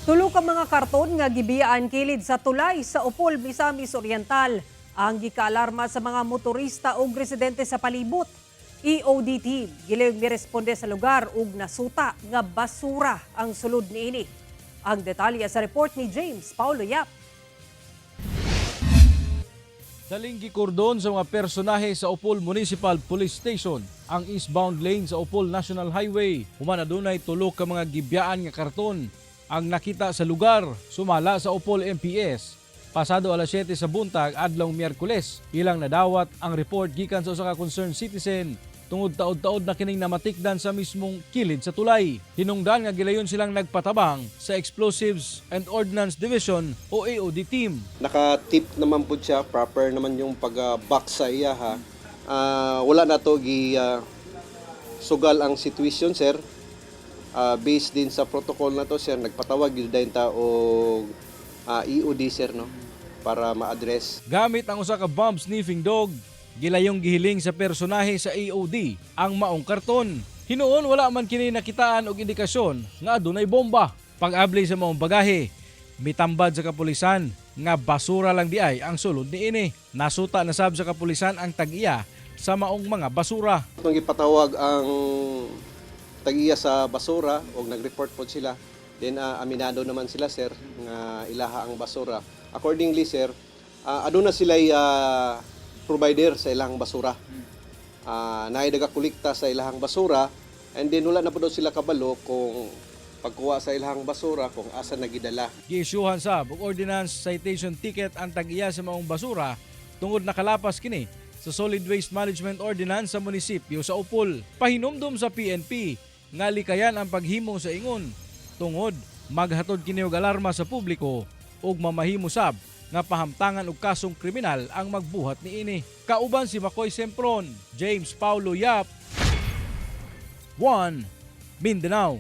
Tulo ka mga karton nga gibiyaan kilid sa tulay sa Opol, Misamis Oriental ang gikaalarma sa mga motorista ug residente sa palibot. EOD team gilayong miresponde sa lugar ug nasuta nga basura ang sulod niini. Ang detalye sa report ni James Paulo Yap. Daling gikordon sa mga personahe sa Opol Municipal Police Station ang eastbound lane sa Opol National Highway. Human adunay tulo ka mga gibyaan nga karton ang nakita sa lugar, sumala sa Opol MPS. Pasado alas 7 sa buntag adlaw Miyerkules, ilang nadawat ang report gikan sa usa ka concerned citizen tungod taod-taod na kining namatikdan sa mismong kilid sa tulay. Hinungdan nga gilayon silang nagpatabang sa Explosives and Ordnance Division o EOD team. Naka-tip naman po siya, proper naman yung pag-box sa iya ha. Wala na to gi sugal ang situation, sir. Based din sa protocol na to, sir, nagpatawag gyud dayon ta og EOD, sir, no, para ma-address. Gamit ang usa ka bomb sniffing dog, gilayong gihiling sa personahe sa EOD ang maong karton. Hinuon wala man kini nakitaan og indikasyon nga adunay bomba. Pag-abli sa maong bagahe, mitambad sa kapulisan nga basura lang diay ang sulod niini. Nasuta na sab sa kapulisan ang tag-iya sa maong mga basura. Nung gipatawag ang tag-iya sa basura og nag-report po sila, then aminado naman sila, sir, nga ilaha ang basura. Accordingly, sir, aduna sila provider sa ilang basura. Naay kolekta sa ilahang basura and then wala na po daw sila kabalo kung pagkuha sa ilahang basura kung asa nagidala. Giisyuhan sab og ordinance citation ticket ang tag-iya sa maong basura tungod nakalapas kini sa Solid Waste Management Ordinance sa munisipyo sa Opol. Pahinumdom sa PNP nga likayan ang paghimo sa ingon tungod maghatod kini og alarma sa publiko ug mamahimo sab nga pahamtangan og kasong kriminal ang magbuhat niini. Kauban si Makoy Sempron, James Paulo Yap, 1 Mindanao.